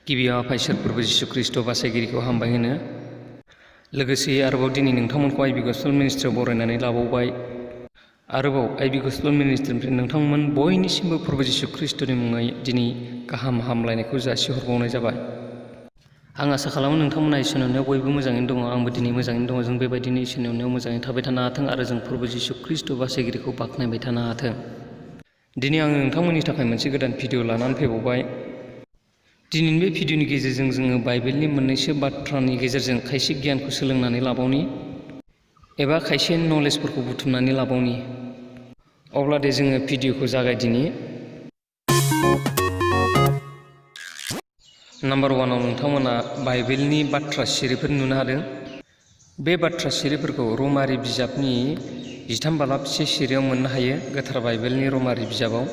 गिबियाव आफा इसोर प्रभु जिसु ख्रीष्ट बासायगिरिखौ हामबाय होनो लोगोसे आरोबाव दिनै नोंथांमोनखौ आइबि गस्पेल मिनिस्ट्रियाव बरायनानै लाबावबाय। आरोबाव आइबि गस्पेल मिनिस्ट्रिनिफ्राय नोंथांमोन बयनिसिमबो प्रभु जिसु ख्रीष्टनि मुङै दिनै गाहाम हामलायनायखौ जासिहरबावनाय जाबाय। आं आसा खालामो नोंथांमोना इसोरनि अननायाव बयबो मोजाङैनो दङ। आंबो दिनै मोजाङैनो दङ। जों बेबायदिनो इसोरनि अननायाव मोजाङै थाबाय थानो हाथों आरो जों प्रभु जिसु ख्रीष्ट बासायगिरिखौ बाख्नायबाय थानो हाथों। दिनै आङो नोंथांमोननि थाखाय मोनसे गोदान भिडिअ लानानै फैबावबाय। दिनैनि बे भिडिअनि गेजेरजों जोङो बाइबेलनि मोननैसो बाथ्रानि गेजेरजों खायसे गियानखौ सोलोंनानै लाबावनि एबा खायसे नलेजफोरखौ बुथुमनानै लाबावनि। अब्ला दे जोङो भिडिअखौ जागायदिनि। नाम्बार वानाव नोंथांमोना बाइबेलनि बाथ्रा सिरिफोर नुनो हादों। बे बाथ्रा सिरिफोरखौ रमारि बिजाबनि 13 सिरियाव मोननो हायो, गोथार बाइबेलनि रमारि बिजाबाव।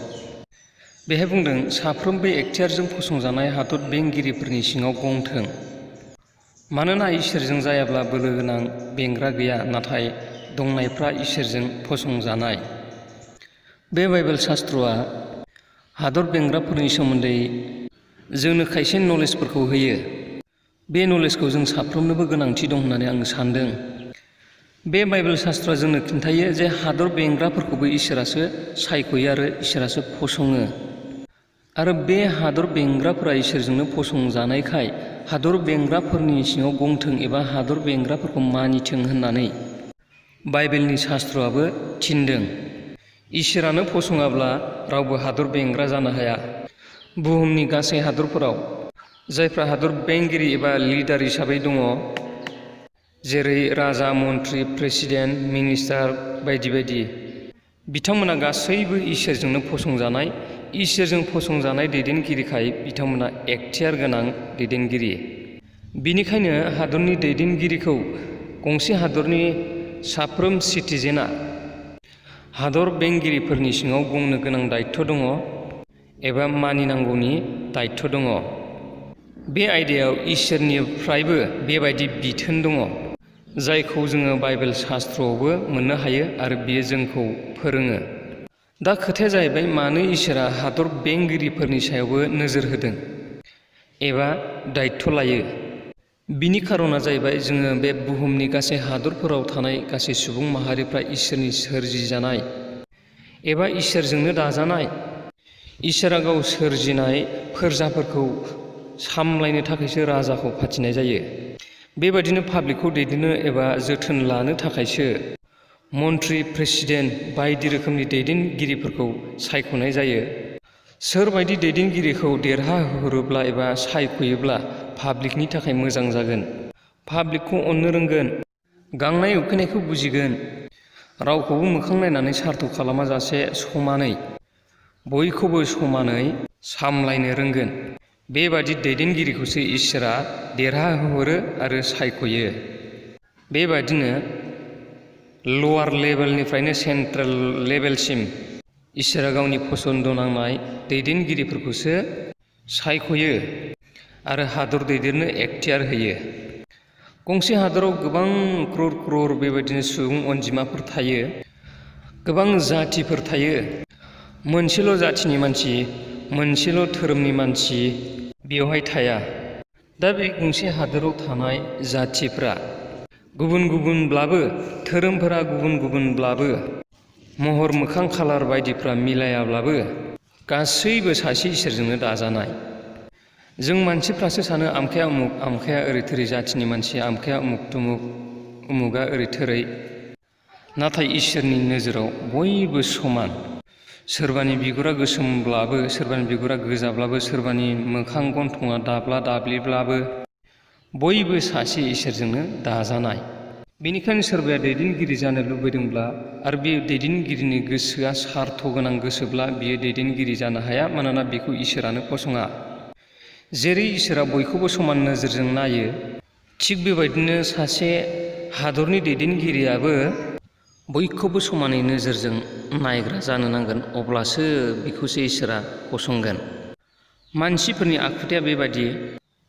बेहाय बुंदों, साफ्रोमबो एक्टियारजों फसंजानाय हादर बेंगिरिफोरनि सिङाव गंथों। मानोना इसोरजों जायाब्ला बोलो गोनां बेंग्रा गैया, नाथाय दंनायफ्रा इसोरजों फसंजानाय। बे बाइबेल शास्त्रआ हादर बेंग्राफोरनि सोमोन्दै जोंनो खायसे नलेजफोरखौ होयो। बे नलेजखौ जों साफ्रोमनोबो गोनांथि दं होननानै आं सान्दों। बे बाइबेल शास्त्रआ जोंनो खिन्थायो जे हादर बेंग्राफोरखौबो इसोरासो सायख'यो आरो इसोरासो फसङो। आरो बे हादर बेंग्राफोरा इसोरजोंनो फसंजानायखाय हादर बेंग्राफोरनि सिङाव गंथों एबा हादर बेंग्राफोरखौ मानिथों होननानै बाइबेलनि शास्त्रआबो थिनदों। इसोरानो फसङाब्ला रावबो हादर बेंग्रा जानो हाया। बुहुमनि गासै हादरफोराव जायफ्रा हादर बेंगिरि एबा लिडार हिसाबै दङ, जेरै राजा, मन्त्रि, प्रेसिडेन्ट, मिनिस्टार बायदि बायदि, बिथांमोना गासैबो इसोरजोंनो फसंजानाय। इसोरजों फसंजानाय दैदेनगिरिखाय बिथांमोना एक्टियार गोनां दैदेनगिरि। बिनिखायनो हादरनि दैदेनगिरिखौ गंसे हादरनि साफ्रोम सिटिजेनआ हादर बेंगिरिफोरनि सिङाव गंनो गोनां दायित्व दङ एबा मानिनांगौनि दायित्व दङ। बे आयदायाव इसोरनिफ्रायबो बेबायदि बिथोन दङ, जायखौ जोङो बाइबेल शास्त्रआवबो मोननो हायो आरो बियो जोंखौ फोरोङो। दा खोथाया जाहैबाय, मानो इसोरा हादर बेंगिरिफोरनि सायावबो नोजोर होदों एबा दायित्व लायो। बिनि खारना जाहैबाय, जोङो बे बुहुमनि गासै हादरफोराव थानाय गासै सुबुं माहारिफ्रा इसोरनि सोरजिजानाय एबा इसोरजोंनो दाजानाय। इसोरा गाव सोरजिनाय फोरजाफोरखौ सामलायनो थाखायसो राजाखौ फाथिनाय जायो। बेबायदिनो पाब्लिकखौ दैदेननो एबा जोथोन लानो थाखायसो मन्त्रि, प्रेसिडेन्ट बायदि रोखोमनि दैदेनगिरिफोरखौ सायख'नाय जायो। सोरबायदि दैदेनगिरिखौ देरहाहोरोब्ला एबा सायख'योब्ला पाब्लिकनि थाखाय मोजां जागोन, पाब्लिकखौ अननो रोंगोन, गांनाय उखैनायखौ बुजिगोन, रावखौबो मोखां नायनानै सार्थ खालामाजासे समानै बयखौबो समानै सामलायनो रोंगोन, बेबादि दैदेनगिरिखौसो इसोरा देरहाहोहरो आरो सायख'यो। बेबादिनो लवार लेभेलनिफ्रायनो सेन्ट्रेल लेभेलसिम इसोरा गावनि फसन्द नांनाय दैदेनगिरिफोरखौसो सायख'यो आरो हादर दैदेननो एक्टियार होयो। गंसे हादराव गोबां क्रर क्रर बेबायदिनो सुबुं अनजिमाफोर थायो, गोबां जातिफोर थायो। मोनसेल' जातिनि मानसि, मोनसेल' धोरोमनि मानसि बेवहाय थाया। दा बे गंसे हादोराव थानाय जातिफ्रा गुबुन गुबुनब्लाबो, धोरोमफोरा गुबुन गुबुनब्लाबो, महर मोखां खालार बायदिफ्रा मिलायाब्लाबो गासैबो सासे इसोरजोंनो दाजानाय। जों मानसिफ्रासो सानो आमखाया उमुक, आमखाया ओरै थोरै जातिनि मानसि, आमखाया उमुक तुमुक, उमुगा ओरै थोरै। नाथाय इसोरनि नोजोराव बयबो समान। सोरबानि बिगुरा गोसोमब्लाबो, सोरबानि बिगुरा गोजाब्लाबो, सोरबानि मोखां गन्थङा दाब्ला दाब्लिब्लाबो बयबो सासे इसोरजोंनो दाजानाय। बेनिखायनो सोरबाया दैदेनगिरि जानो लुबैदोंब्ला आरो बे दैदेनगिरिनि गोसोआ सार्थ गोनां गोसोब्ला बियो दैदेनगिरि जानो हाया, मानोना बेखौ इसोरानो फसङा। जेरै इसोरा बयखौबो समान नोजोरजों नायो, थिग बेबायदिनो सासे हादरनि दैदेनगिरियाबो बयखौबो समानै नोजोरजों नायग्रा जानो नांगोन, अब्लासो बेखौसो इसोरा फसंगोन। मानसिफोरनि आखुथाया बेबायदि,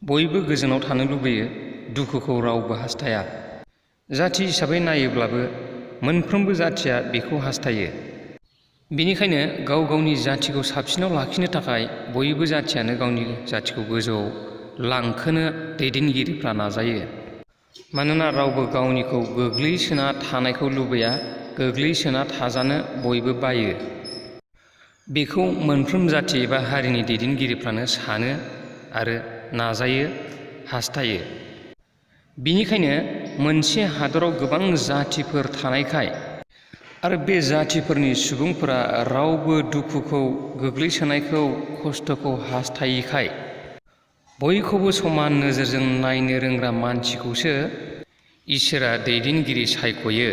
बयबो गोजोनाव थानो लुबैयो, दुखुखौ रावबो हास्थाया। जाथि हिसाबै नायोब्लाबो मोनफ्रोमबो जाथिया बेखौ हास्थायो। बेनिखायनो गाव गावनि जाथिखौ साबसिनाव लाखिनो थाखाय बयबो जाथियानो गावनि जाथिखौ गोजौआव लांखोनो दैदेनगिरिफ्रा नाजायो। मानोना रावबो गावनिखौ गोग्लैसोना थानायखौ लुबैया, गोग्लैसोना थाजानो बयबो बायो। बेखौ मोनफ्रोम जाथि एबा हारिनि दैदेनगिरिफ्रानो सानो आरो नाजायो, हास्थायो। बिनिखायनो मोनसे हादराव गोबां जाथिफोर थानायखाय आरो बे जातिफोरनि सुबुंफोरा रावबो दुखुखौ, गोग्लैसोनायखौ, खस्थ'खौ हास्थायिखाय बयखौबो समान नोजोरजों नायनो रोंग्रा मानसिखौसो इसोरा दैदेनगिरि सायख'यो।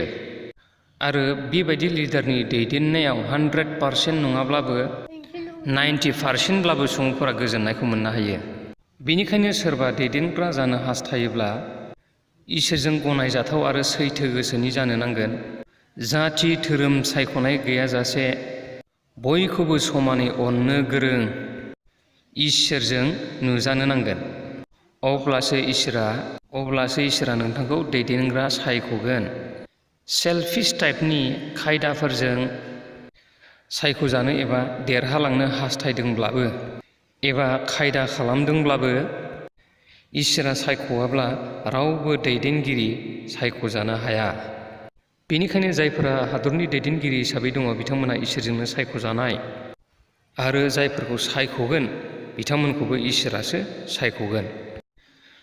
आरो बेबायदि लिडारनि दैदेननायाव 100% नङाब्लाबो 90%ब्लाबो सुबुंफोरा गोजोननायखौ मोननो हायो। बेनिखायनो सोरबा दैदेनग्रा जानो हास्थायोब्ला इसोरजों गनायजाथाव आरो सैथो गोसोनि जानो नांगोन। जाति धोरोम सायख'नाय गैयाजासे बयखौबो समानै अननो गोरों इसोरजों नुजानो नांगोन। अब्लासो इसोरा नोंथांखौ दैदेनग्रा सायख'गोन। सेल्फिश टाइपनि खायदाफोरजों सायख'जानो एबा देरहालांनो हास्थायदोंब्लाबो एबा खायदा खालामदोंब्लाबो इसोरा सायख'वाब्ला रावबो दैदेनगिरि सायख'जानो हाया। बेनिखायनो जायफोरा हादरनि दैदेनगिरि हिसाबै दङ बिथांमोना इसोरजोंनो सायख'जानाय आरो जायफोरखौ सायख'गोन बिथांमोनखौबो इसोरासो सायख'गोन।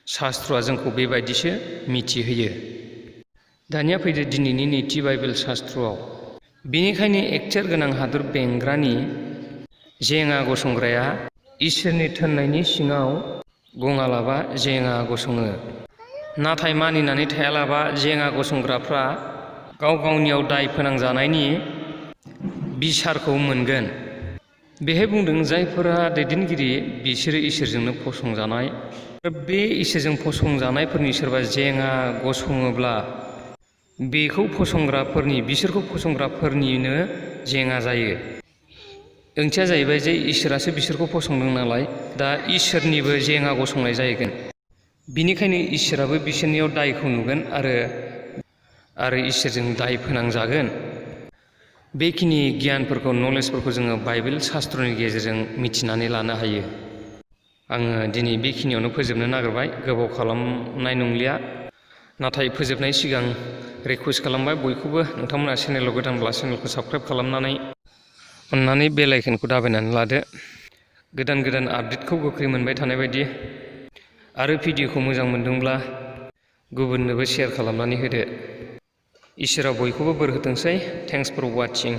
शास्त्रआ जोंखौ बेबायदिसो मिथिहोयो। दानिया फैदो दिनैनि नैथि बाइबेल शास्त्रआव। बेनिखायनो एक्टेर गोनां हादर बेंग्रानि जेङा गसंग्राया इसोरनि थोननायनि सिङाव गङालाबा जेङा गसङो। नाथाय मानिनानै थायालाबा जेङा गसंग्राफ्रा गाव गावनियाव दाय फोनांजानायनि बिसारखौ मोनगोन। बेहाय बुंदों जायफोरा दैदेनगिरि बिसोरो इसोरजोंनो फसंजानाय। बे इसोरजों फसंजानायफोरनि सोरबा जेङा गसङोब्ला बिसोरखौ फसंग्राफोरनिनो जेङा जायो। ओंथिया जाहैबाय जे इसोरासो बिसोरखौ फसंदों नालाय दा इसोरनिबो जेङा गसंनाय जाहैगोन। बिनिखायनो इसोराबो बिसोरनियाव दायखौ नुगोन आरो इसोरजों दाय फोनांजागोन। बेखिनि गियानफोरखौ, नलेजफोरखौ जोङो बाइबेल शास्त्रनि गेजेरजों मिथिनानै लानो हायो। आङो दिनै बेखिनियावनो फोजोबनो नागिरबाय, गोबाव खालामनाय नंलिया। नाथाय फोजोबनाय सिगां रिकुवेस्ट खालामबाय बयखौबो, नोंथांमोना चेनेलाव गोदानब्ला चेनेलखौ साबस्क्राइब खालामनानै अननानै बेल आइकनखौ दाबायनानै लादो। गोदान गोदान आपडेटखौ गोख्रै मोनबाय थानाय बायदि। आरो भिडिअखौ मोजां मोनदोंब्ला गुबुननोबो शेयार खालामनानै होदो। इसोरा बयखौबो बोर होथोंसै। Thanks four वाचिं।